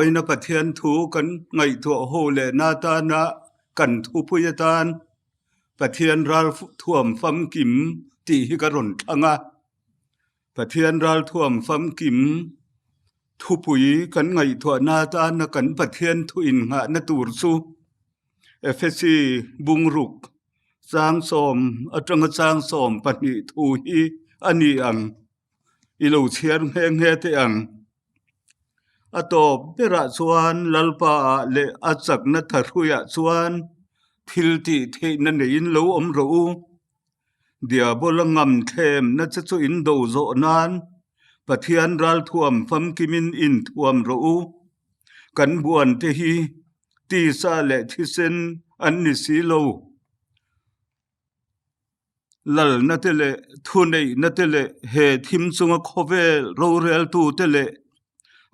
Vawiina Pathian thu kan ngaihtuah ho lehna atana kan thupui atan Pathian ral thuam famkim tih hi ka rawn thlang a. Pathian ral thuam famkim thupui kan ngaihtuahna atana kan Pathian thu innghahna tur chu Efesi bungruk chang 10 atanga chang 12 thu hi a ni ang. I lo chhiar nghe nghe teh ang. A tawp berah chuan Lalpa ah leh a chakna thahruiah chuan thil tih theihna neiin lo awm rawh u. Diabola ngam thlemna che chu in do zawh nan Pathian ralthuam famkimin inthuam rawh u. Kan buan te hi tisa leh thisen an ni si lo. Lalna te leh thuneihna te leh he thim chunga khawvel roreltu te leh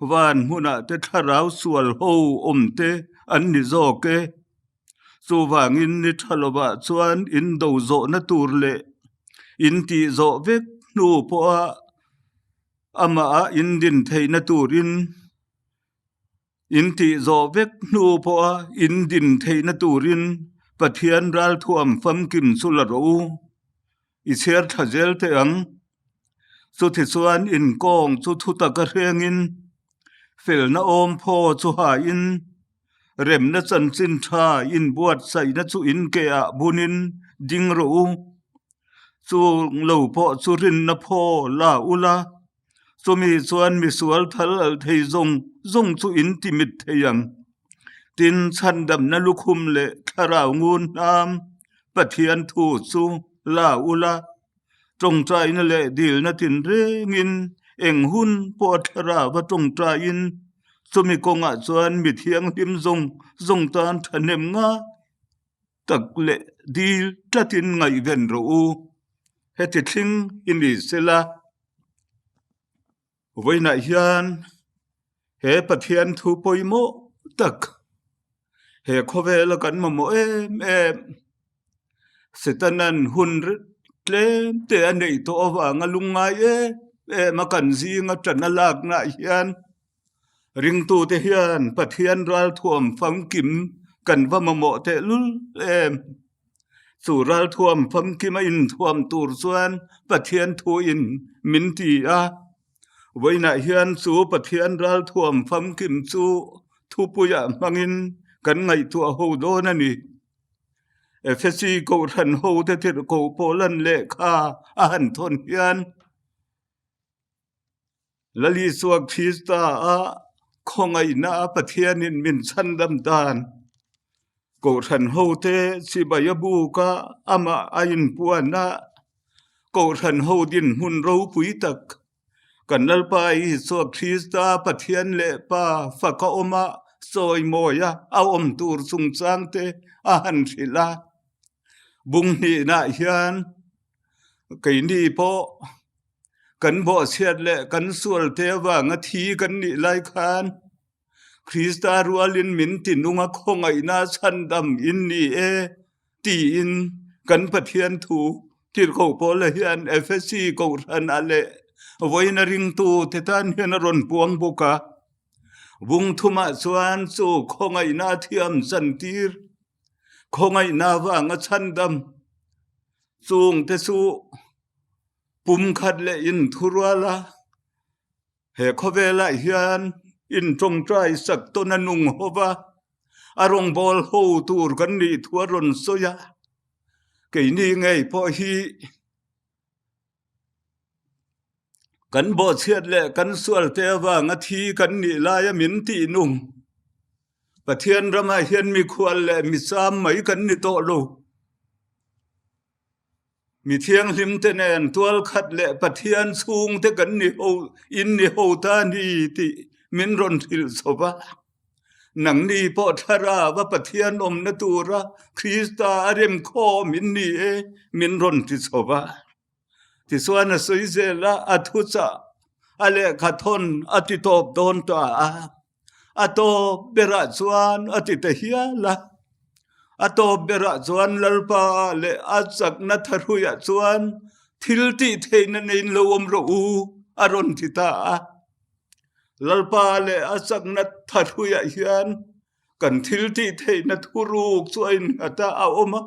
van hmunah te thlarau sual ho awm te an ni zawk e. Chuvangin ni tha lovah chuan in do zawhna tur leh in tih zawh vek hnu pawha amah in din theihna turin In tih zawh vek hnu pawha in din theihna turin Pathian ralthuam famkim chu la rawh u. I chhiar thla zel teh ang. Chuti chuan inkawng chu thutak a hrengin, felna awm phaw chu hain, remna chanchin tha inbuatsaihna chu in ke ah bunin ding rawh u. Chung lo pawh chu rinna phaw la ula, Chumi chuan misual thal al thei zawng zawng chu in ti mit thei ang. Tin, chhandamna lukhum leh thlarau ngun hnam Pathian thu chu la ula, tawngtaina leh dilna tinrengin eng hun pawh a thlarau a tawngtaiin chumi kawngah chuan mi thianghlim zawng zawng tan thahnem ngai tak leh dil tlatin ngaihven rawh u. Heti thling i ni sela. Vawiinah hian he Pathian thu pawimawh tak he khawvela kan mamawh em em Setanan hun tlem te a neih tawh avanga lungngai em em a kan zinga ṭan a laknaah hian Ringtute hian Pathian ralthuam famkim kan va mamawh tehlul em? Chu ralthuam famkim a inthuam tur chuan Pathian thuin min ti a. Vawiinah hian chu Pathian ralthuam famkim chu thupuiah hmangin kan ngaihtuah ho dawn a ni. Efesi Kohhran hote tirhkoh pawh lan lehkha a han thawn hian, Lalisua Krista a khawngaihna a Pathianin min chhandam dan Kohhran hote chibai a buk a, amah a inpuan a, Kohhran ho dinhmun ropui tak kan Lalpa Isua Krista Pathian leh Pa faka awm a, sawimawi a, a awm tur chungchang te a han hrilh a. Bung hnihnaah hian keini pawh Kan bawhchhiat leh kan sualte avanga thi kan nih lai khan Krista rualin min tinung a khawngaihna chhandam in ni e tiin kan Pathian thu Tirhkoh Paula hian Efesi Kohhran ah leh vawiin a ringtu te tan hian a rawn puang bawk a. Vung thumah chuan chu khawngaihna a thiam chantir, khawngaihna avanga chhandam chungte chu Pumkhat leh inthurual a, he khawvelah hian intawngtai sak tawn a nung ho va, a rawngbâwl ho tur kan nih thu a rawn sawi a, keini ngei pawh hi kan bawhchhiat leh kan sualte avanga thi kan nih laia min tih nung Pathian ramah hian mikhual leh micham mai kan ni tawh lo. Mi thianghlim te nen tual khat leh Pathian chhung te kan ni ho in ni ho ta ni tih min rawn hrilh chho va. Nangni pawh thlarau a Pathian awmna tura Krista a remkhawm in ni e min rawn ti chho va. Tichuan a sawi zel a, a thuchah a lehkha thawn a ti tawp dawn ta a. A tawp berah chuan a ti ta hial a. A tawp berah chuan Lalpa leh a chakna thahruiah chuan thil tih theihna neiin lo awm rawh u a rawn ti ta a. Lalpa leh a chakna thahruiah hian kan thil tih theihna thuruk chu a innghat a, a awm a.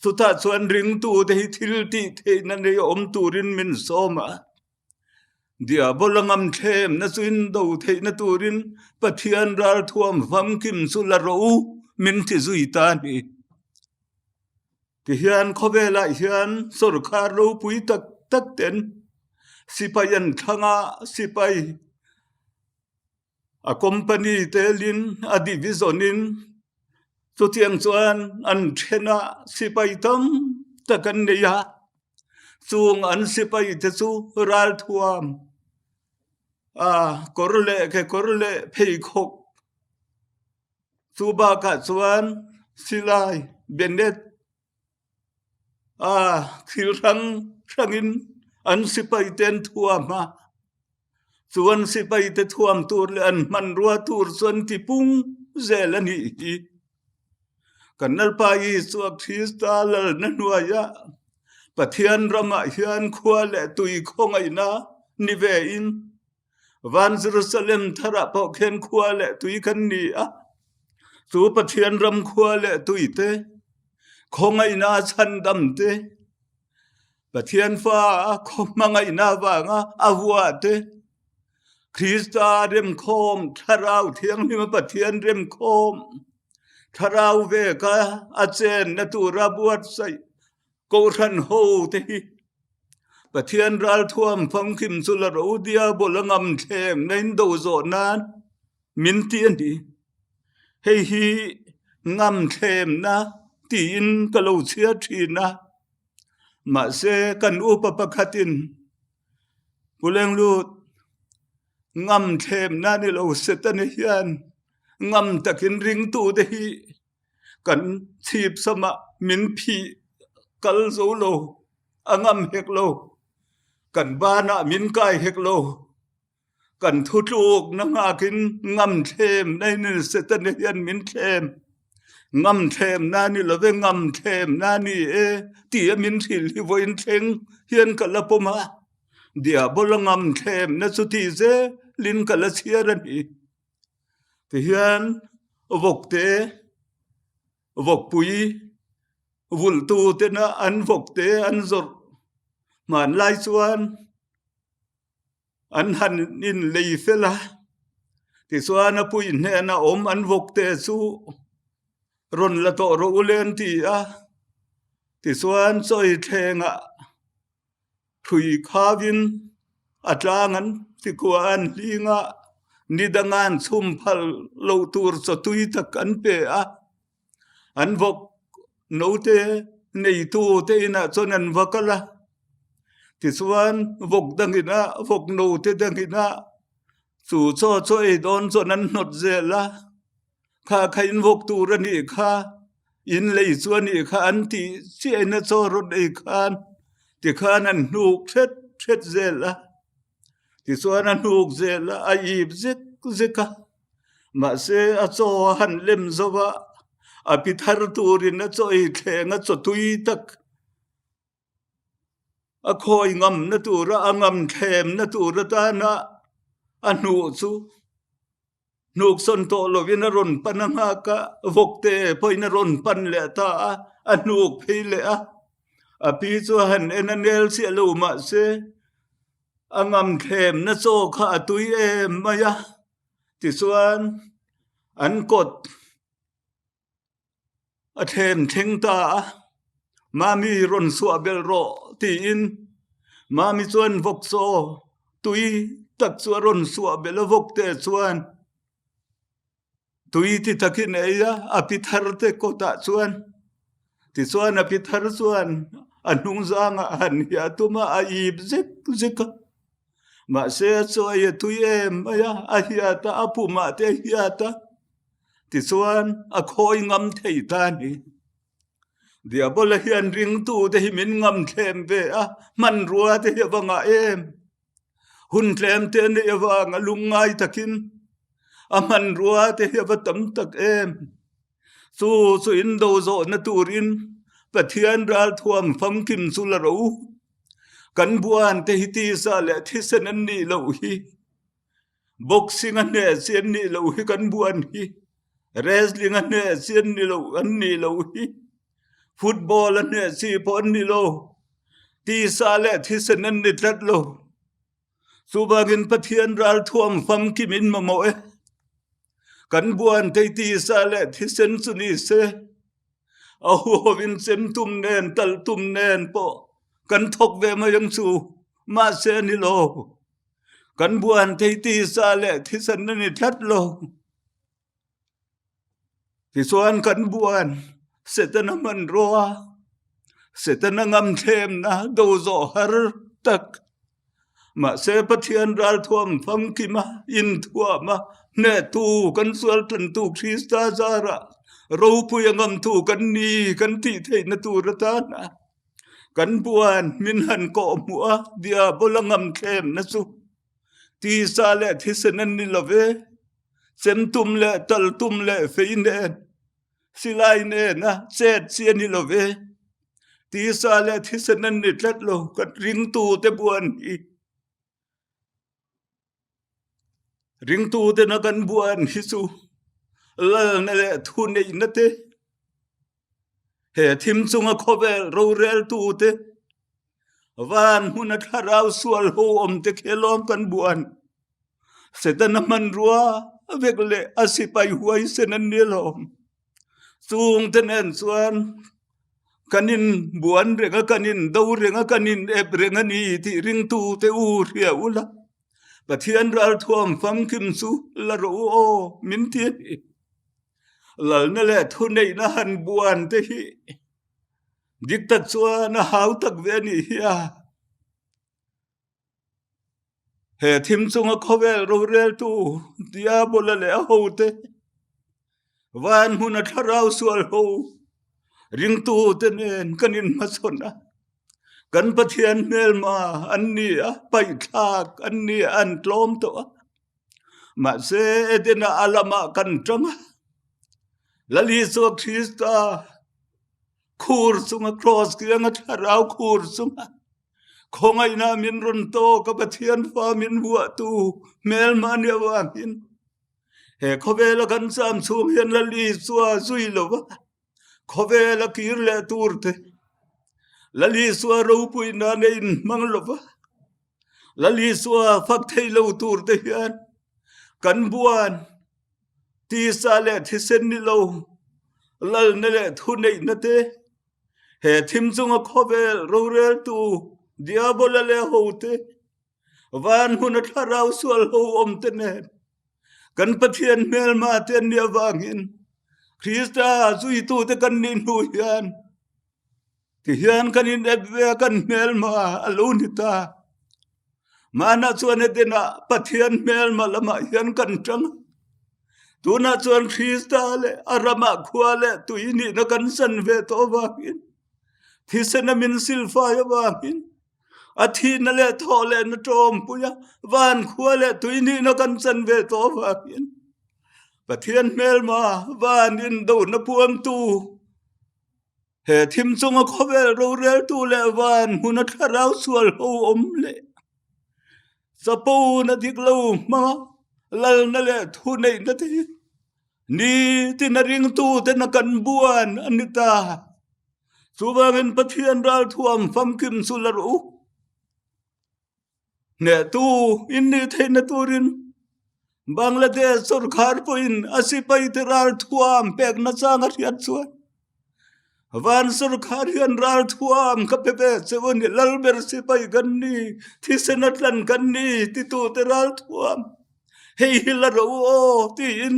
Chutah chuan ringtute hi thil tih theihna nei awm turin min sawm a. Diabola ngamthlemna chu indo theihna turin Pathian ralthuam famkim chu la rawh u min ti zui ta a ni. Tihian khawvelah hian sorkar ropui tak tak ten sipai an thlang a, sipai A company telin a division in chutiang chuan an then a, sipai tam tak an nei a, chung an sipai te chu ralthuam a kawr leh kekawr leh pheikhawk chu bakah chuan silai benet A thil hrang hrangin an sipai te an thuam a, chuan sipai te thuam tur leh an hmanrua tur chu an ti pung zel a nih hi. Kan Lalpa Isua Krista lalna hnuaiah Pathian ramah hian khua leh tui khawngaihna ni vein Van Jerusalem tharah pawh khian khua leh tui kan ni a. Chu Pathian ram khua leh tui te, khawngaihna chhandam te, Pathian fa a hmangaihna vanga a vuah te, Krista remkhawm Thlarau Thianghlima Pathian remkhawm Thlarau veka a chenna tura buatsaih Kohhran ho te hi Pathian ralthuam famkim chu la ro diabol a ngam thlem na in do zawh nan min ti a ni. Hei hi ngam thlem na tiin ka lo chhiar thin a. Mahse kan upa pakhatin Pu Lenglut ngam thlem na ni lo Setana hian ngam takin ringtu te hi Kan chhip samah min phih kal zo lo, a ngam hek lo. Kan banah min kai hek lo. Kan thutlukna nghakin ngam thlem nei ni Satan hian min thlem. Ngam thlem na ni love ngam thlem na ni e ti a min hrilh hi vawiin thleng hian ka la pawm a. Diabola ngam thlem na chu ti zelin ka la chhiar a ni. Tihian vawkte vawkpui vulhtu tena an vawkte an zawrh hmanlai chuan an han inlei fel a, tichuan a pui hnena awm an vawkte chu rawn la tawh rawh u le an ti a, tichuan chawi thlengah Hrui khavin a tlang an tikua an hling a, nidang an chhum phal lo tur chawtui tak an pe a. An vawk note neitu te inah chuan an va kal a. Tichuan vawk dangin a vawk note dangin a chu chaw chu ei dawn chuan an hnawt zel a. Kha kha in vawk tur a nih kha, in lei chu a nih kha an tih chiahin a chaw rawn ei khan tikhan an hnuk hret hret zel a. Tichuan a hnuk zel a, a ip zek zek a. Mahse a chaw a han lem zo a, a pi thar turin a chaw ei thleng a chaw tui tak a khawi ngamna tura a ngam thlemna tur atana a hnuh chu Hnuk sawn tawh lovin a rawn pan a nghak a, vawkte pawhin a rawn pan leh ta a, a hnuk phei leh a. A pi chu a han en a nel chiah lo mahse a ngam thlemna chaw kha a tui em mai a, tichuan an kawt A thlem thleng ta a, Mami rawn suah belh rawh tiin Mami chuan vawk chaw tui tak chu a rawn suah belh a, vawk te chuan tui ti takin a ei a, a pi thar te kawtah chuan tichuan a pi thar chuan a hnung zangah a han hiah tum a, a ip zek zek a, mahse a chaw ei a tui em mai a, a hiat a, a pumah te a hiat a. Tichuan a khawi ngam thei ta a ni. Diabola hian ringtute hi min ngam thlem ve a, hmanrua te hi a va ngah em? Hun tlem te neih avanga lungngai takin a hmanrua te hi a va tam tak em? Chu chu indo zawhna turin Pathian ralthuam famkim chu la ro. Kan buan te hi tisa leh thisen an nih loh hi. Boxing a hneh chi an nih loh hi kan buan hi. Wrestling a hneh chi an ni loh an nih loh hi. Football a hneh chi pawh an ni lo. Tisa leh thisen an ni tlat lo. Chuvangin Pathian ralthuam famkim in mamawh e. Kan buan tei tisa leh thisen chu ni se. A huhovin chem tum nen tal tum nen pawh kan thawk ve mai ang chu. Mahse a ni lo. Kan buan thei tisa leh thisen a ni tlat lo. Tichuan kan buan Setana hmanrua, Setana ngamthlemna do zawh har tak. Mahse Pathian ralthuam famkima inthuama hnehtu kan sual tantu Krista zarah ropui a ngamtu kan ni kan tih theihna tur atana kan buan min han kawhhmuh a diabola ngamthlemna chu Tisa leh thisen an ni lo ve. Chem tum leh tal tum leh fei nen, silai nena chet chi a ni lo ve. Tisa leh thisen an ni tlat lo, kan ringtute buan hi. Ringtutena kan buan hi chu lalna leh thuneihna te, he thim chunga khawvel roreltute, Van hmuna thlarau sual ho awm te khi alawm kan buan. Setana hmanrua vek leh a sipai huaisen an ni alawm. Chung te nen chuan kan in buan reng a, kan in do reng a, kan in ep reng a ni tih ringtu te u hria ula. Pathian ralthuam famkim chu la rawh u aw min ti a ni. Lalna leh thuneihna han buan te hi Dik tak chuan a hau tak ve a nih hi a. He thim chunga khawvel roreltu Diabola leh a hote van hmuna thlarau sual ho ringtute nen kan inhmachhawn a. Kan Pathian hmelma an ni a, paihthlak an ni a, an tlawm tawh a. Mahse Edena a lamah kan tang a. Lal Isua Krista khur chunga cross kianga thlarau khur chunga khawngaihna min rawn tawk a Pathian fa min vuahtu hmelma nia vangin he khawvela kan cham chhung hian Lal Isua zui lova khawvela kir leh tur te Lal Isua ropui nan a inhmang lova Lal Isua fak thei lo tur te hian kan buan Tisa leh thisen ni lo, lalna leh thuneihna te, he thim chunga khawvel roreltu Diabola leh hote, van hmuna thlarau sual ho awm te nen kan Pathian hmelma te an nih avangin Krista zuitute kan nih hnu hian Tihian kan inep ve a, kan hmelma a lo ni ta. Mahna chuan Edenah Pathian hmelma lamah hian kan tang a. Tunah chuan Krista leh a ramah khua leh tui nihna kan san ve tawh avangin, thisena min silfai avangin, a thihna leh thawh lehna tawmpui a, van khua leh tui nihna kan chan ve tawh avangin, Pathian hmelma van indona puangtu, He thim chunga khawvel roreltu leh van hmuna thlarau sual ho awm leh chapo na dik lo hmanga lalna leh thuneihna te hi nitin a ringtu ten a kan buan a ni ta. Chuvangin Pathian ralthuam famkim chu la rawh u. Hnehtu in nih theihna turin Bangladesh sorkar pawhin a sipaite ralthuam pekna chang a hriat chuan van sorkar hian ralthuam ka pe ve che u ni, lalber sipai kan ni, thisen a tlan kan ni titute ralthuam hei hi la ro aw tiin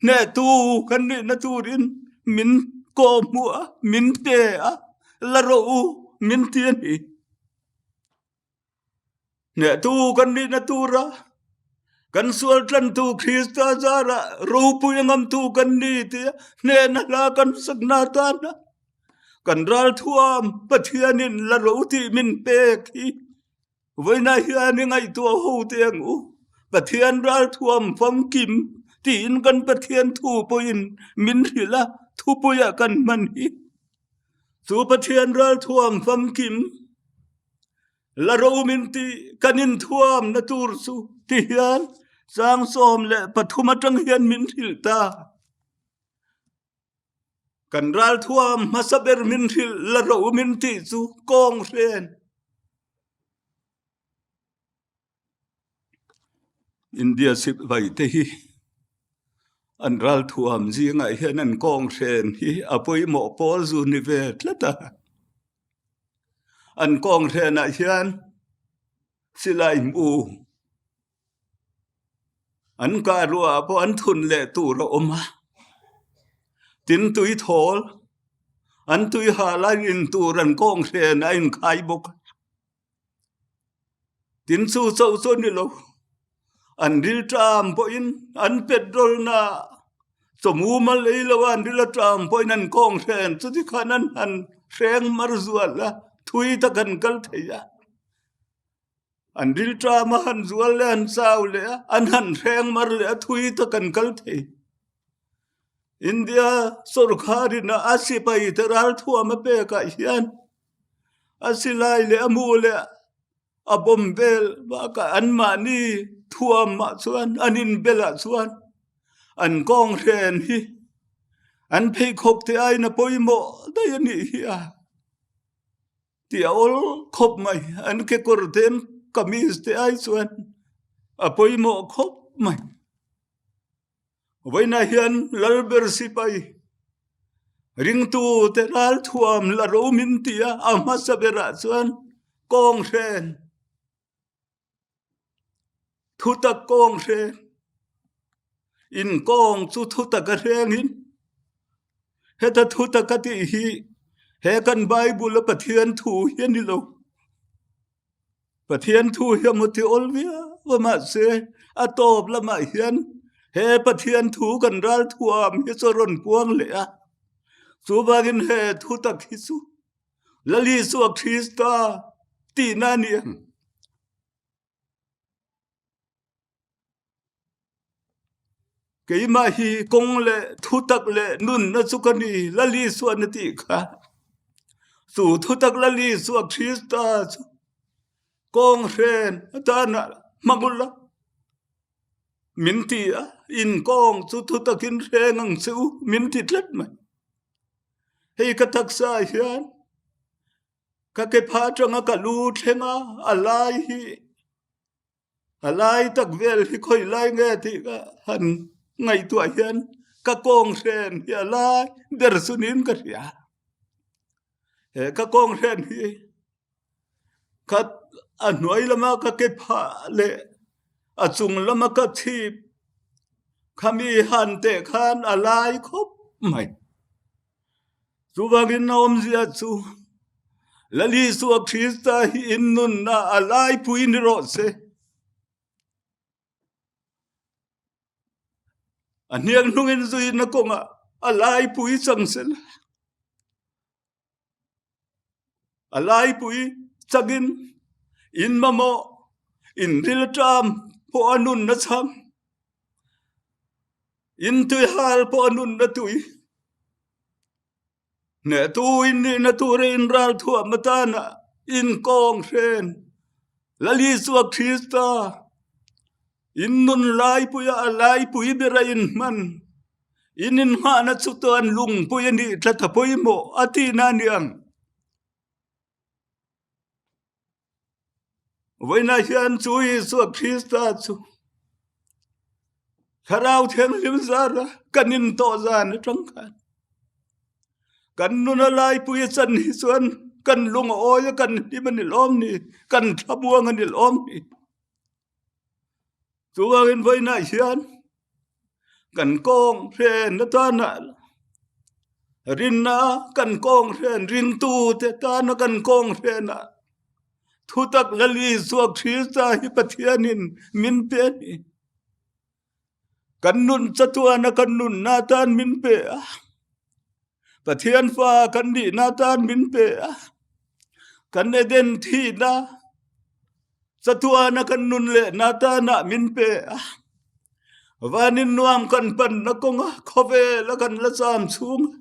hnehtu kan nihna turin min kawhhmuh a, min pe a, la ro u min ti a ni. Hnehtu kan nihna tura kan sual tlantu Krista zarah ropui a ngamtu kan ni tia hnehna hla kan sakna atana kan ralthuam Pathianin la ro tih min pek hi vawiinah hian i ngaihtuah ho teh ang u. Pathian ralthuam famkim tiin kan Pathian thu pawhin min hrilh a, thupuiah kan hman hi. Chu Pathian ralthuam famkim la ro min tih kan inthuamna tur chu ti hian. Chang 13 atang hian min hrilh ta. Kan ralthuam hmasa ber min hrilh la ro min tih chu kawng hren. India sipai te hi an ralthuam zingah hian an kawng hren hi a pawimawh pawl zu ni ve tlat a. An kawng hrenah hian silai hmu an kah ruah pawh an thun leh tur a awm a, tin tui thawl an tui ha lai in tur an kawng hren a inkhai bawk a. Tin chu chauh chu a ni lo, an rilṭam pawhin an petrol na chawmum a lei lo a, an ril aṭam pawhin an kawng hren chuti khan an han hreng mar zual a, thui tak an kal thei a. An rilṭam a han zual leh an chau leh a, an han hreng mar leh a, thui tak an kal thei. India sorkharin a sipai te ralthuam a pekah hian a silai leh a mu leh a bawm vel bakah anmahni thuamah chuan an inbelah chuan an kawng hren hi an pheikhawk te aiin a pawimawh daih a nih hi a tih a awl khawp mai an kekawr te an kamis te ai chuan a pawimawh khawp mai. Vawiinah hian Lalber sipai ringtu te ralthuam la ro min ti a, a hmasa berah chuan kawng hren, thutak kawng hren, in kawng chu thutak a hrengin heta thutak a tih hi he kan Bible a Pathian thu hi a ni lo. Pathian thu hi a mawti awl viau a mahse a tawp lamah hian he Pathian thu kan ral thuam hi chu a rawn puang leh a, chuvangin he thu tak hi chu Lal Isua Krista tihna a ni ang. Keimah hi kawng leh thutak leh nunna chu ka ni, Lal Isuan a tih kha. Chu thutak Lal Isua Krista chu kawng hren atana hmang ula min ti a, in kawng chu thutakin hreng ang che u min ti tlat mai. Hei ka taksa hian ka ke pha atanga ka lu thleng a, a lai hi A lai tak vel hi khawi lai nge tih ka han ngaihtuah hian ka kawng hren hi a lai ber chu niin ka hria. He ka kawng hren hi ka a hnuai lama ka ke phah leh a chung lama ka chhip khami han teh khan a lai khawp mai. Chuvangin a awmzia chu Lal Isua Krista hi in nunna a laipui ni rawh se. A hniang hnungin zuina kawngah a laipui chang sela. A laipui changin in mamawh in rilṭam pawh a nunna chhang. In tuihal pawh a nunna tui. Hnehtu in nihna tura in ralthuam atana in kawng hren Lal Isua Krista in nun laipuia a laipui bera in hman in inhmahna chu chuan lungpui a nih tlat a pawimawh a tihna a ni ang. Vawiinah hian chu Isua Krista chu Thlarau Thianghlim zara kan intawh zan atang khan kan nuna laipui a chan hi chuan kan lung a awi a, kan hlim a ni lawm ni, kan thlamuang a ni lawm ni. Chuvangin vawiinah hian kan kawng hren atana rinna kan kawng hren ringtute tana kan kawng hrenah thutak Lal Isua Krista hi Pathianin min pe a ni. Kan nun chatuana kan nunna atan min pe a. Pathian fa kan nihna atan min pe a. Kan Eden thihna chatuana kan nun lehna atana min pe a. Vanin nuam kan panna kawnga khawvela kan la cham chhung a.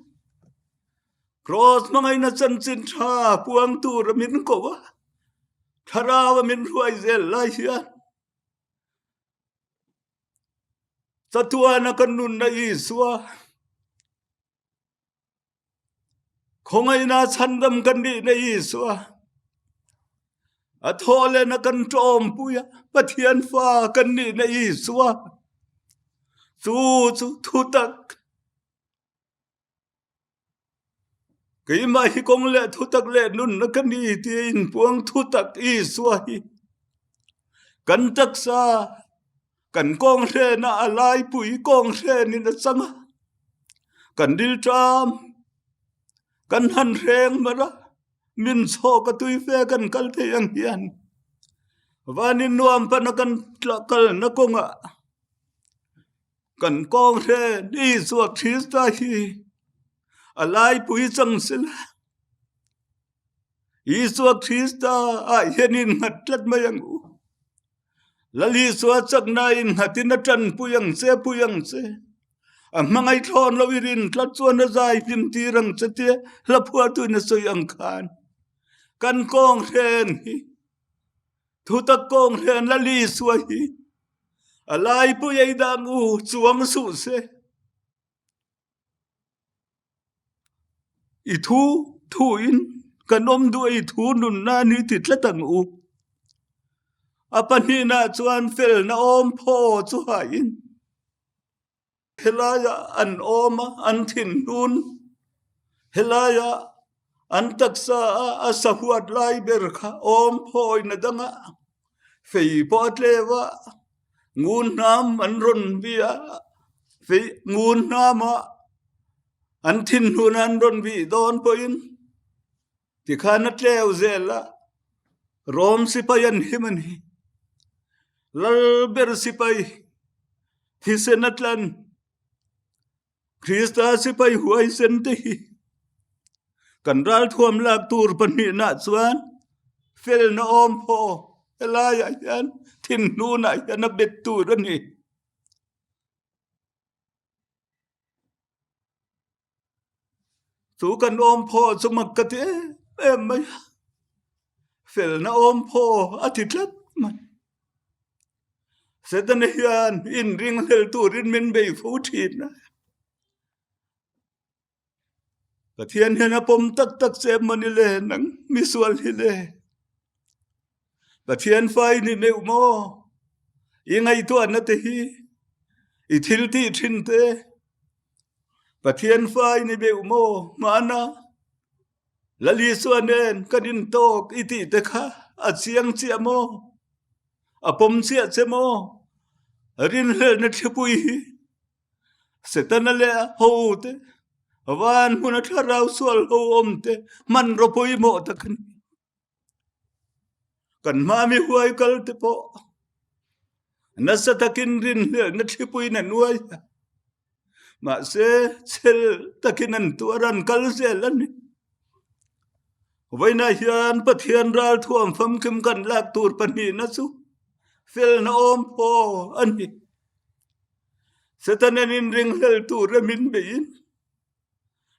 Cross hmangaihna chanchin tha puang tura min ko a. Thlarau a min hruai zel lai hian. Chatuana kan nunna Isua Khawngaihna chhandam kan nihna Isua a thawhlehna kan ṭawmpui a, Pathian fa kan nihna Isua chu chu thutak keimah hi kawng leh thutak leh nunna ka ni tia inpuang thutak Isua hi kan taksa kan kawng hrena a laipui kawng hrenin a chang a, kan rilṭam kan han hreng mar a, min chhawk a tui fe kan kal thei ang hian vanin nuam pana kan kalna kawngah kan kawng hren Isua Krista hi a laipui chang sela Isua Krista ah hian innghat tlat mai ang u. Lal Isua chakna innghatin a tanpui ang che, pui ang che. A hmangaih thlawn lo i rin tlat chuan a zai hlim tir ang che tia hla phuahtuin a sawi ang khan kan kawng hren hi thutak kawng hren Lal Isua hi a laipui ei dang u chuang suh se. I thu thuin kan awm duh a, i thu nunna a ni ti tlat ang u. A pahnihna chuan felna awm phaw chu hain helaiah an awm a, an thinhnun helaiah an taksa a a sahuat lai ber kha awm phawina danga fei pawh a tleu a, ngun hnam an rawn bih a, fei ngun hnama an thinhnun an rawn bih dawn pawhin tikhan a tleu zel a, Rom sipai an him a ni. Lal ber sipai thisen a tlan. Krista sipai huaisen te hi kan ralthuam lak tur pahnihna chuan felna awm phaw helaiah hian thinhnunah hian a bet tur a ni. Chu kan awm phaw chu mak ka ti em em mai a, felna awm phaw a ti tlat mai. Setana hian inringhlel turin min bei fo thin a. Pathian hian a pawm tak tak che emaw ni le nang misual hi le. Pathian fa i ni meuh maw? I ngaihtuahna te hi i thil tih thin te Pathian fa i ni meuh maw? Hmana Lal Isua nen kan intawk i tih te kha a chiang chiah maw? A pawm chiah che maw? Rinhlelhna thlipui hi Setana leh a ho te van hmuna thlarau sual ho awm te hmanraw pawimawh tak a ni. Kan hma mi huai kal te pawh nasa takin rinhlelhna thlipuiin a nuai a, mahse chhel takin an tuar an kal zel a ni. Vawiinah hian Pathian ralthuam famkim kan lak tur pahnihna chu felna awm phaw a ni. Setanan inringhlel tur remin beiin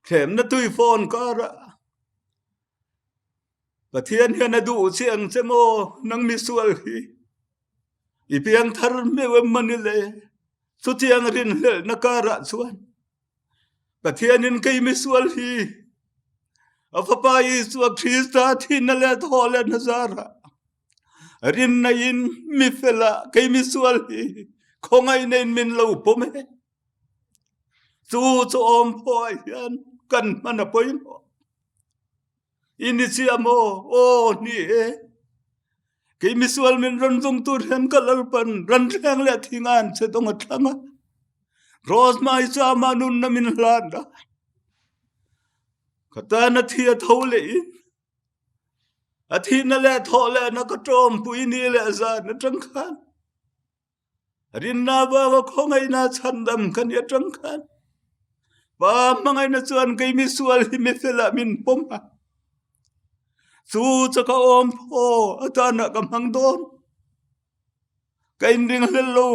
thlemna tui fawn karah Pathian hian a duh che ang che maw nang misual hi i piang thar meuh em mani le chutiang rinhlelhna karah chuan Pathianin kei misual hi a fapa Isua Krista thihna leh thawh leh na zarah rinna in mi fela kei misual hi khawngaihna in min lo pawm e chu chu awm phaw hian kan hman a pawimawh I ni chiah maw? Aw, ni e. Kei misual min rawn zung tur hian ka lalpan ranthleng leh thingan che dawng a thlang a. Rose mai chu amah nunna min hlan a. Ka tan a thi a tho leh in a thihna leh thawh lehna ka ṭawmpui ni leh zan aṭang khan Rinna vanga khawngaihna chhandam ka ni atang khan Pa hmangaihna chuan kei mi sual hi mi felah min pawm a. Chu chu ka awm phaw atana ka hmang dawn. Ka inring hlel lo.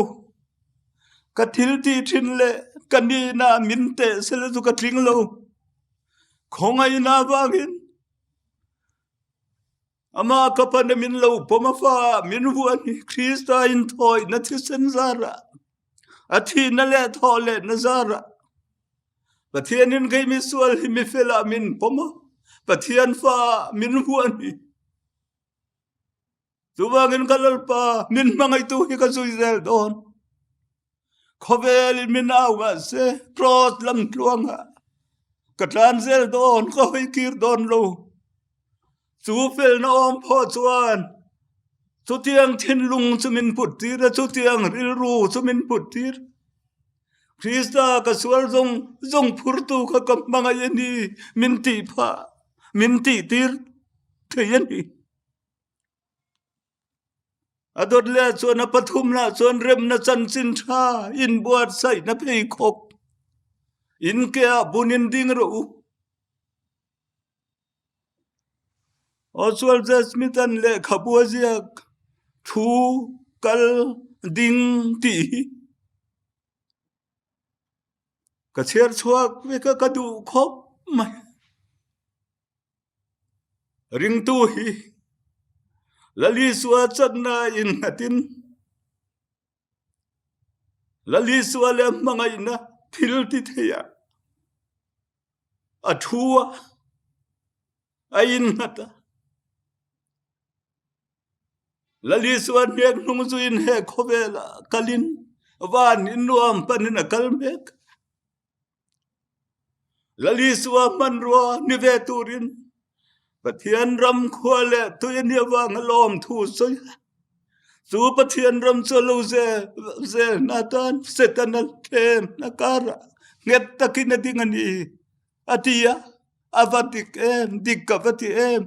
Ka thil tih thin leh ka nihna min teh sela chu ka tling lo. Khawngaihna vangin Amah ka pan a min lo pawm a fa min vuan hi Krista in thawihna thisen zarah. A thihna leh thawh lehna zarah Pathianin kei misual hi mifel ah min pawm a, Pathian fa ah min hmuh a ni. Chuvangin ka Lalpa min hmangaihtu hi ka zui zel dawn. Khawvel in min au mahse cross lam tluangah ka tlan zel dawn, ka hawi kir dawn lo. Chu felna awm phawh chuan chutiang thinlung chu min put tir a, chutiang rilru chu min put tir. Krista ka sual zawng zawng phurtu kha ka hmangaih a ni min tih phah, min tih tir thei a ni. A dawt leh chuan a pathumna chuan remna chanchin tha inbuatsaihna pheikhawk in ke ah bunin ding rawh u. Oswald J. Smith-a'n lehkhabu a ziak thu kal ding tih hi ka chhiar chhuak vek a, ka duh khawp mai. Ringtu hi Lal Isua chakna innghatin Lal Isua leh hmangaihna thil ti theiah a thu a, a innghat a. Lal Isua hnek hnung zuiin he khawvelah kalin van in nuam panin a kal mek. Lal Isua hmanrua ni ve turin Pathian ram khua leh tui a nih avanga lawmthu sawi a. Chu Pathian ram chu a lo zel zel hna tan Setana thlem hna karah nghet takin a ding a ni a ti a, a va dik em, dik ka va ti em.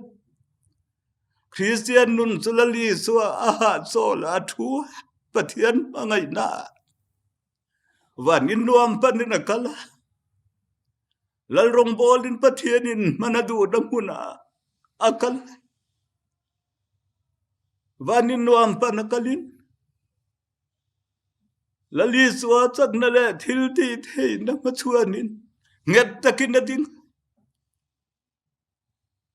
Kristian nun chu Lal Isua a hahchawl a thu a, Pathian hmangaihna ah. Van in nuam panin a kal a, Lal rawngbawlin Pathianin hman a duhna hmunah a kal a. Van in nuam pan a kalin Lal Isua chakna leh thil tih theihna hmachhuanin nghet takin a ding a.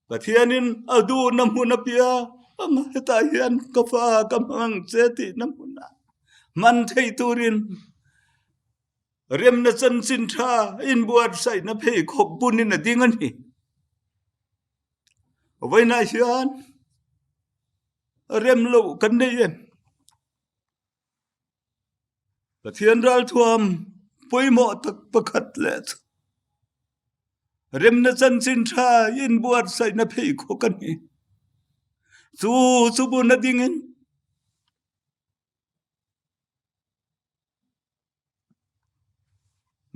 Pathianin a duhna hmun apiang hetah hian ka fa ka hmang che tihna hmunah hman thei turin remna chanchin tha inbuatsaihna pheikhawk bunin a ding a ni. Vawiinah hian rem loh kan nei em? Pathian ralthuam pawimawh tak pakhat leh chu remna chanchin tha inbuatsaihna pheikhawk a ni. Chu chu bun a dingin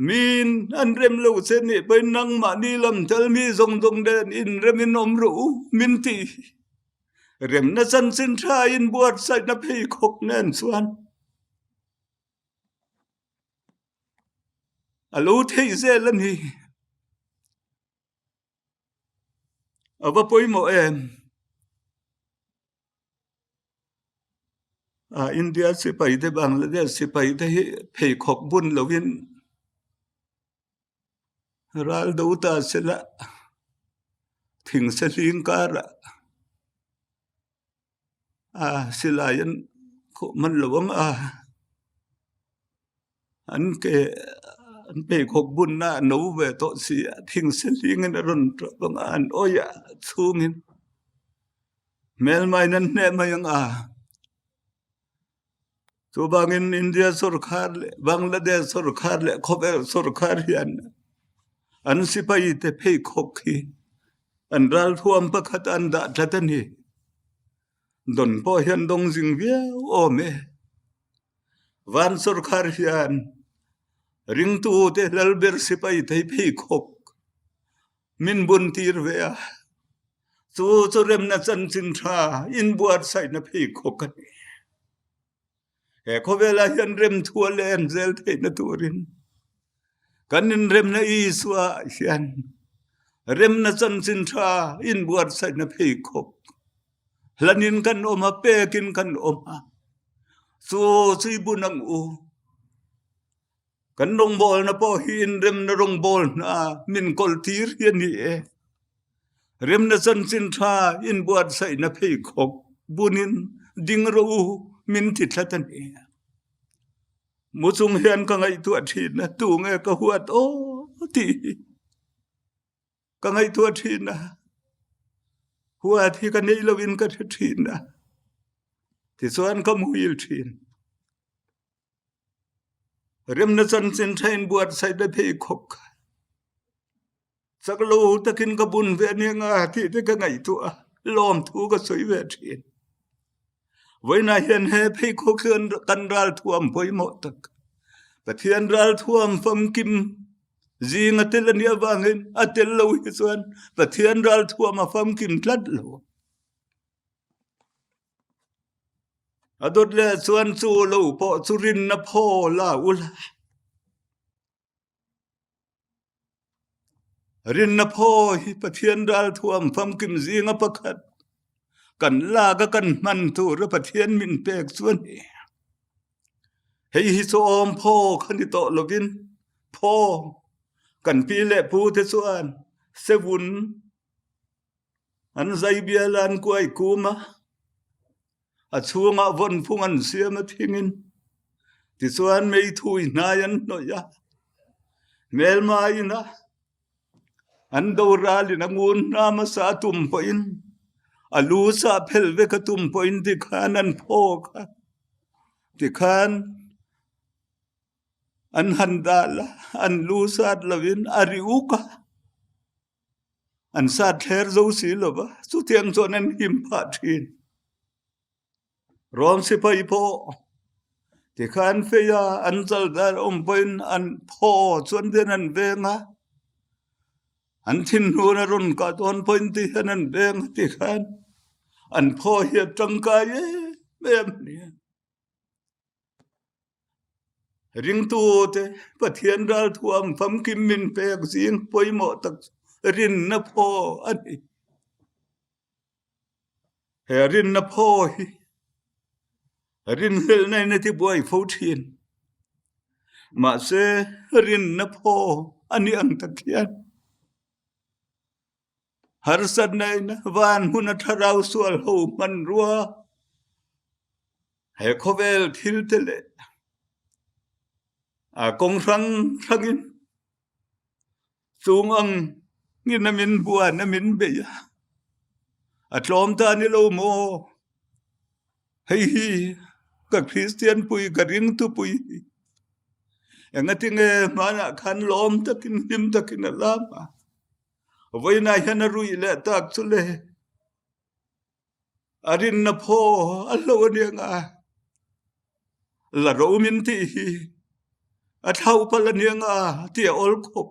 min an rem lo che nih pawhin nangmahni lam tel mi zawng zawng nen inremin awm rawh u min ti. Remna chanchin tha inbuatsaihna pheikhawk nen chuan a lo theih zel a ni. A va pawimawh em? India sipai te Bangladesh sipai te hi pheikhawk bun lovin Ral do ta sela thing se hling karah a silai an khawh hman lo ang a, an ke an pheikhawk bunna a no ve tawh si a, thing se hlingin a rawn tawp ang a, an awih a chhungin hmelmain an hneh mai ang a. Chuvangin India sorkar leh Bangladesh sorkar leh khawvel sorkar hian an sipai te pheikhawk hi an ralthuam pakhat an dah tlat a ni. Don pawh hian dawng zing viau awm e. Van sorkar hian ringtu te lalber sipai thei pheikhawk min bun tir ve a. Chu chu remna chanchin tha inbuatsaihna pheikhawk a ni. He khawvelah hian remthua leh en zel theihna turin kan inremna Isua hian remna chanchin tha inbuatsaihna pheikhawk hlanin kan awm a, pekin kan awm a. Chu chu i bun ang u. Kan rawngbawlna pawh hi inremna rawngbawlna min kawltir hi a ni e. Remna chanchin tha inbuatsaihna pheikhawk bunin ding rawh u min ti tlat a ni. Mu chung hian ka ngaihtuah thin a, tu nge ka huat aw tih hi ka ngaihtuah thin a. Huat hi ka nei loin ka hre thin a. Tichuan ka muhil thin. Remna chanchin tha in buatsaih le pheikhawk kha Chak lo takin ka bun ve ania nga tih te ka ngaihtuah a, lawmthu ka sawi ve thin. Vawiinah hian he pheikhawk hi kan ralthuam pawimawh tak, Pathian ralthuam famkim zing a tel a nih avangin a tel lo hi chuan Pathian ralthuam a famkim tlat lo. A dawt leh chuan chu lo pawh chu rinna phaw la ula. Rinna phaw hi Pathian ralthuam famkim zinga pakhat kan lak a kan hman tura Pathian min pek chu a ni. Hei hi chu awm phaw kha ni tawh lovin phaw kan pi leh pu te chuan sevun An zai bial a an kuai kum a, a chhungah vawn phung an siam a thingin tichuan meithui hnai an hnawih a, hmelma in a an doralin a ngun hna hmasa a tum pawhin a lu sah phel vek a tum pawhin tikhan an phawk a, tikhan an han dal a, an lu sat lovin a ri uk a. An sat thler zo si lo va, chutiang chuan an him phah thin. Rom sipai pawh tikhan fei a, an chal dar awm pawhin an phaw chuan hian an veng a, an thinhnun a rawn kah dawn pawhin ti hian an veng a tikhan an phaw hi a tangkai em em a ni. Ringtute Pathian ralthuam famkim min pek zing pawimawh tak rinna phaw a ni. He rinna phaw hi rinhlelhna in a tibuai fo thin. Mahse rinna phaw a ni ang tak hian harsatna in van hmun a thlarau sual ho hmanrua He khawvel thil te leh a kawng hrang hrangin chung ang in a min buan a min bei a, a tlawm ta ni lo maw? Hei hi ka Kristian pui ka ringtu pui hi engatinge hmanah khan lawm takin hlim takin a lam a, vawiinah hian a ruih leh tak chu le. A rinna phaw a hlo a nia nga. La ro min tih hi a thlauh palh a nia nga ti a awl khawp.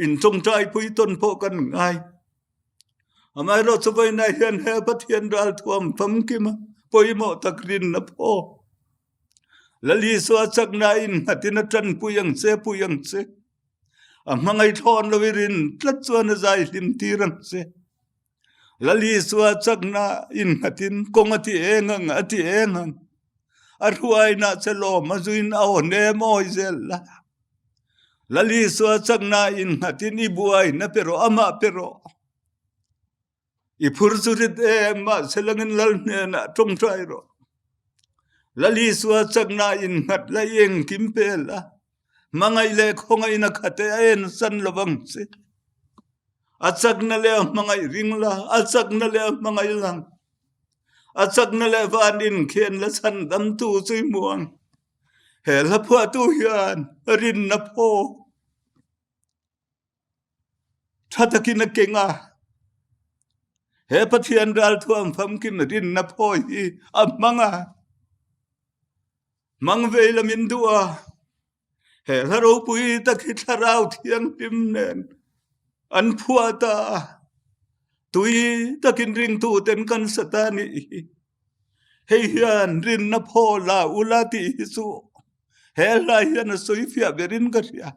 In tawngtai pui tawn pawh kan ngai. Amaherawh chu vawiinah hian he Pathian ralthuam famkim a pawimawh tak rinna phaw. Lal Isua chakna in nghatin a tanpui ang che pui ang che. A hmangaih thlawn lo i rin tlat chuan a zai hlim tir ang che. Lal Isua chakna innghatin kawng a ti eng ang, a ti eng ang. A hruaina che lawm a zuin a aw nem awi zel la. Lal Isua chakna innghatin i buaina pe rawh, amah pe rawh. I phur chu rit em mahse langin Lal hnenah tawngtai rawh. Lal Isua chakna innghat la i engkim pe la. Hmangaih leh khawngaihna khat e a ensan lovang che. A chakna leh a hmangaih ring la, a chakna leh a hmangaih lang. A chakna leh van inkhian la chhandamtu chu i hmu ang. He hla phuahtu hian rinna phaw tha takin a keng a. He Pathian ralthuam famkim rinna phaw hi a hmang a. Hmang vei la min duh a. He hla ropui tak hi thlarau thianghlim nen an phuah ta a. Tui takin ringtu ten kan sa ta nih hi. Hei hian rinna phaw la ula tih hi chu he hla hian a sawi fiah berin ka hria.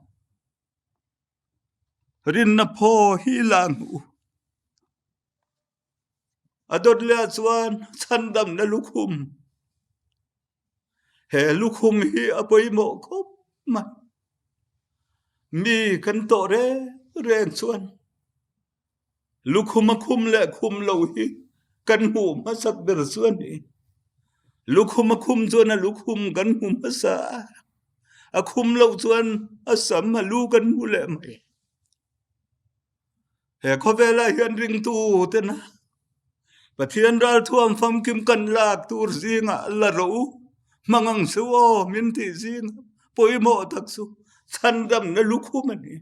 Rinna phaw hi la hmu. A dawt leh ah chuan chhandamna lukhum. He lukhum hi a pawimawh khawp mai. Mi kan tawh reng reng chuan lukhum a khum leh khum lo hi kan hmuh hmasak ber chu a ni. Lukhum a khum chuan a lukhum kan hmu hmasa a, a khum loh chuan a sam a lu kan hmu leh mai. He khawvelah hian ringtu tena Pathian ralthuam famkim kan lak tur zingah la rawh u, hmang ang chu aw min tih zingah pawimawh tak chu chhandamna lukhum a ni.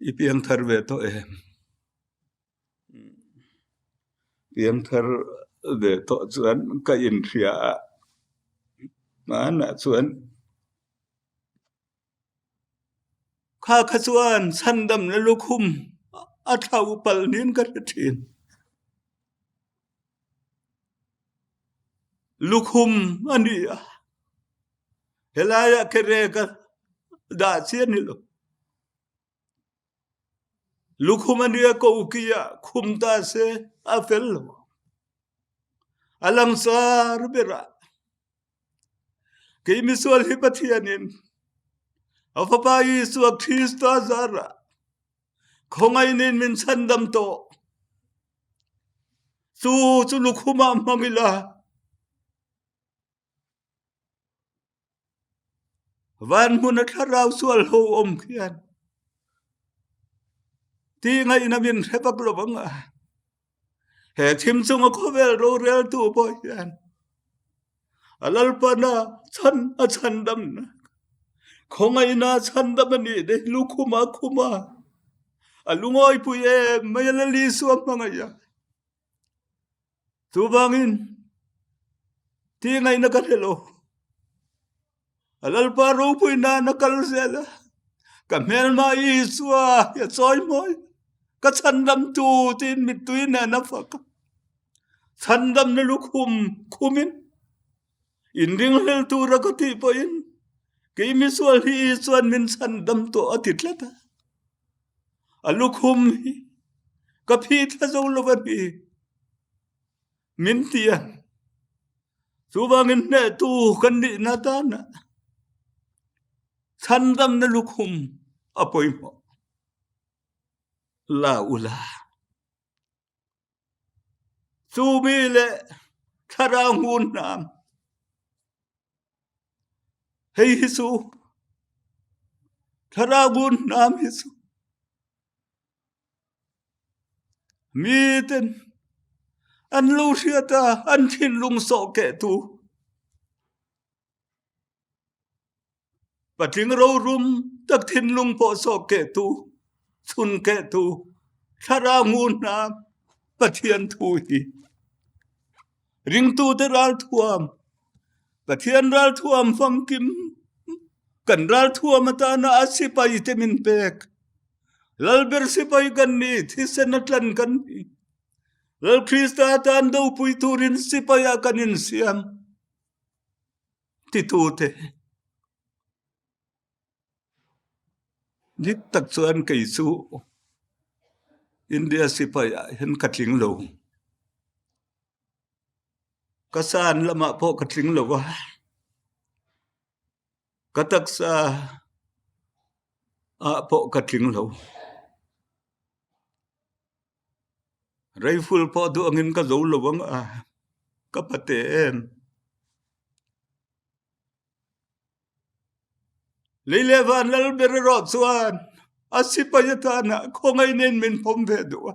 I piangthar ve tawh em? Piangthar ve tawh chuan ka inhria a, hmanah chuan kha kha chuan chhandamna lukhum a thlau palh niin ka hre thin. Lukhum a ni a, helaiah kerek a dah chiah a ni lo. Lukhum a nia ko ki ah khum ta se a fel lo. A langsar ber ah kei misual hi Pathian in a fapa Isua Krista zar ah khawngaih in min chhandam tawh. Cu cu lukhum ah hmang ila Van hmun a thlarau sual ho awm khian ti ngaihna min hre vak lo ang a. He thim chunga khawvel roreltu pawh hian a lalpana chan a chhandamna khawngaihna chhandam a nih te lukhuma khuma a lungawipui em mai a Lal Isua hmangaih a. Chuvangin ti ngaihna ka hre lo. A Lalpa ropui nan a kal zel a, ka hmelma Isua hi a chawi mawi. Ka chhandamtu tiin mittui nen a fak a. Chhandamna lukhum khumin inringhlel tura ka tih pawhin kei misual hi Isuan min chhandam tawh a ti tlat a. A lukhum hi ka phi thla zo lo a ni. Min ti a, chuvangin hnehtu kan nihna tana chhandamna lukhum a pawimawh. La ula. Chu mi leh thlarau ngun hnam. Hei hi chu thlarau ngun hnam hi chu miten an lo hriat a, an thinlung sawh kehtu Patling rorum tak thinlung pawh sawh kehtu, chhun kehtu, thlarau ngu hna Pathian thu hi. Ringtute ralthuam, Pathian ralthuam famkim, kan ralthuam atana a sipai te min pek. Lalber sipai kan ni, thisen a tlan kan ni. Lal Krista atan dopui turin sipai ah kan insiam. Titute dik tak chuan kei chu India sipai ah hian ka tling lo. Ka san lamah pawh ka tling lo a, ka taksa ah pawh ka tling lo. Rifle pawh duh angin ka zo lo ang a, ka pate em. Lei leh van lal ber erawh chuan a sipai atana khawngaih nen min pawm ve duh a.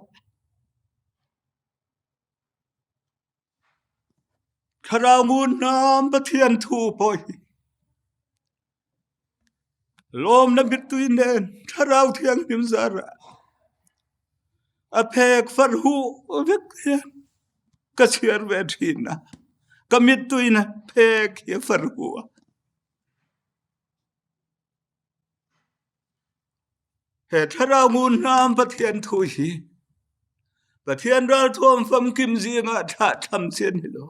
Thlarau ngun hnam Pathian thu pawh hi lawmna mittui nen Thlarau Thianghlim zarah a phek far huh vek hian ka chhiar ve thin a, ka mittuina phek hi a far huh a. He thlarau ngun hnam Pathian thu hi Pathian ralthuam famkim zingah thlahthlam chi a ni lo.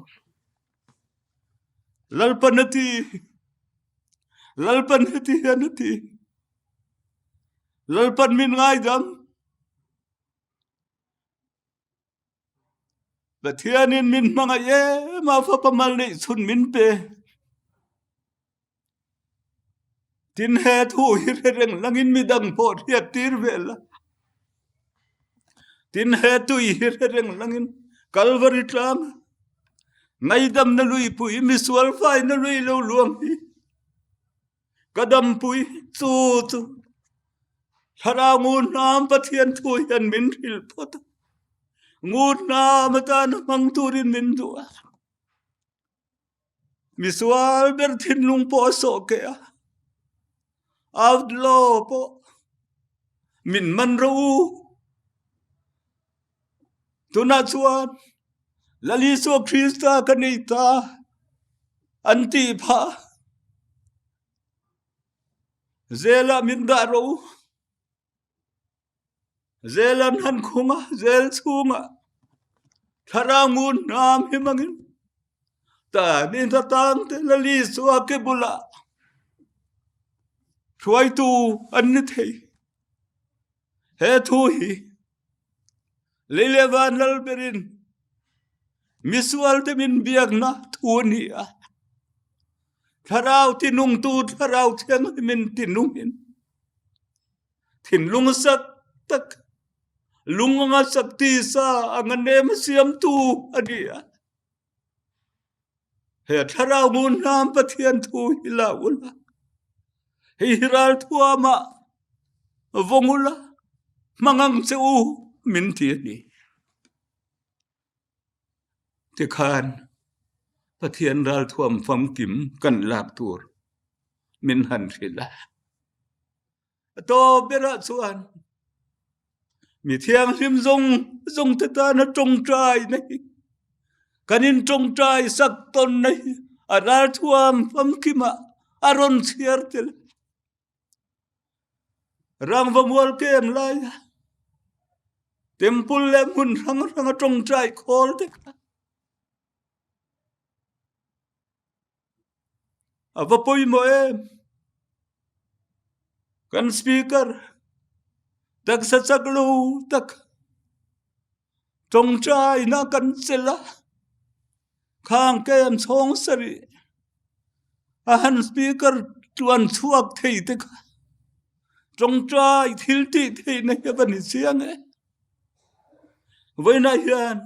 Lalpan a ti, Lalpan heti hian a ti, Lalpan min ngaidam. Pathianin min hmangaih em a fapa mal neih chhun min pe. Tin he thu hi hre reng langin midang pawh hriat tir ve la. Tin he tui hi hre reng langin Kalvari tlang ngaidamna luipui misual faina lui lo luang hi ka dampui chu chu thlarau ngun hnam Pathian thu hian min hrilh phawt a ngun hnam atana hmang turin min duh a misual ber thinlung pawh a sawh keh a outlaw pawh min man rawh u Tunah chuan Lal Isua Krista ka nei ta an tih phah. Zelah min dah rawh u. Zel an han khung a, zel chhungah thlarau ngun hnam hi mangin tan in atang te Lal Isua ke bulah hruaitu an ni thei. He thu hi lei leh van lal berin misual te min biakna thu a ni a. Thlarau tinungtu thlarau thianghlimin tinungin thinlung sak tak lung anga sak tisa anga nem siamtu a ni a. He thlarau ngun hnam Pathian thu hi la ula. Hei hi ral thuama vawng ula hmangang che u min ti a ni. Tikhan Pathian ral thuam famkim kan lak tur min han hrilh a. A tawp berah chuan mi thianghlim zawng zawng te tana tawngtai na hi kan in tawngtai sak tawn na hi a ralthuam famkimah a rawn chhiar tel. Rangva mual kem laia temple leh hmun hrang hranga tawngtai khawl te kha A va pawimawh em? Kan speaker taksa chak lo tak tawngtaina kan chelh a, khang kem chhawng sarih a han speaker tuan chhuak thei te kha tawngtai thil tih theihna hi a va ni chiang e. Vawiinah hian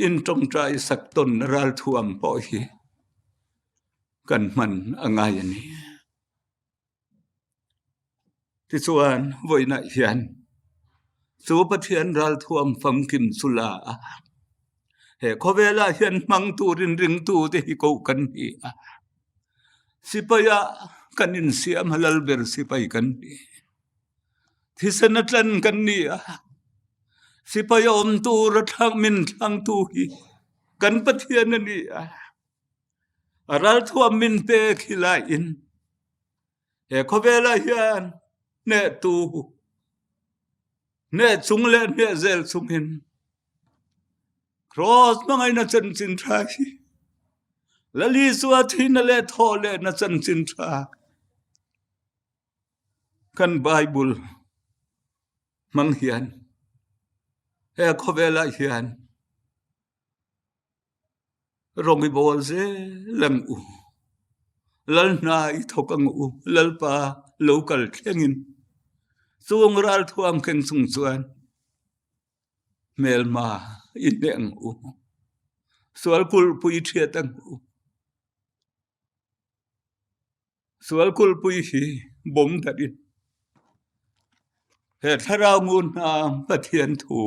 In tawngtai sak tawn ralthuam pawh hi kan hman a ngai a ni. Tichuan, vawiinah hian chu Pathian ralthuam famkim chu la a, he khawvelah hian hmang turin ringtute hi koh kan ni a. Sipaia kan insiam a, lalber sipai kan ni. Thisen a tlan kan ni a, sipai awm tur a thlang min thlangtu hi kan Pathian a ni a. A ralthuam min pek hi laiin he khawvelah hian hnehtu hneh chung leh hneh zel chungin Cross hmangaihna chanchin tha hi Lal Isua thihna leh thawh lehna chanchin tha Kan Bible hmang hian he khawvelah hian rawng i bawl zel ang u. Lal hna i thawk ang u. Lalpa lo kal thlengin chung ralthuam keng chung chuan hmelma i hneh ang u. Sual kulhpui ṭhiat ang u. Sual kulhpui hi bawm darin he thlarau ngun hna Pathian thu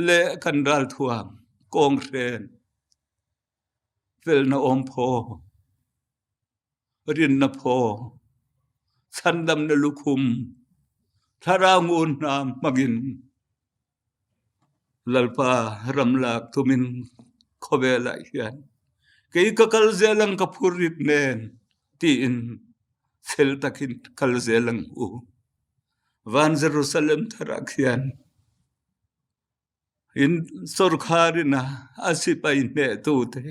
leh kan ralthuam kawnghren felna awm phaw rinna phaw chhandamna lukhum thlarau ngun hna hmangin Lalpa ram lak tumin khawvelah hian kei ka kal zel ang ka phur rit nen tiin chhel takin kal zel ang u. Van Jerusalem tharah khian in sorkharin a a sipai hnehtute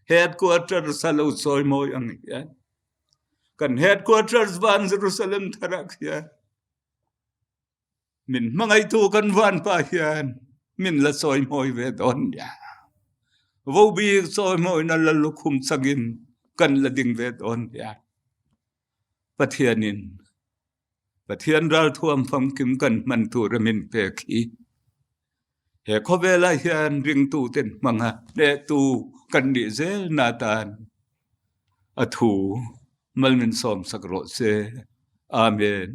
headquarters a lo chawimawi ang hian kan headquarters Van Jerusalem tharah khian Min hmangaihtu kan vanpa hian min la chawimawi ve dawn nia. Vobik chawimawina la lukhum changin kan la ding ve dawn nia. Pathianin. Pathian ralthuam famkim kan hman tur a min pek hi. He khawvelah hian ringtuten hmanga hnehtu kan nih zel na tan a thu mal min sawmsak rawh se. Amen.